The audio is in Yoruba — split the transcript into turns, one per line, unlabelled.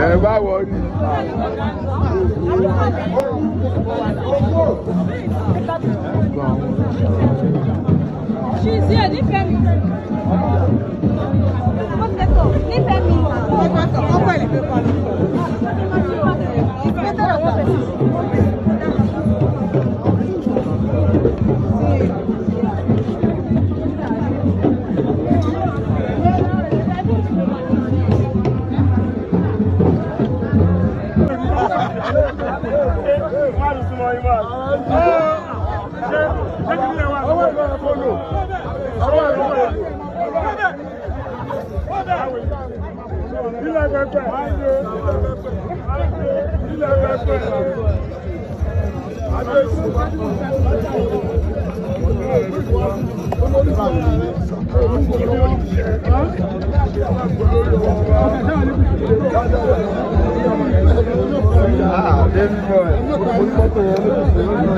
Ẹ bá wọ ni.
She's here, nífẹ̀ẹ́ mi. Nífẹ̀ẹ́ mi.
Ilẹ̀ pẹpẹ. Ilẹ̀ pẹpẹ. Ah, David boy.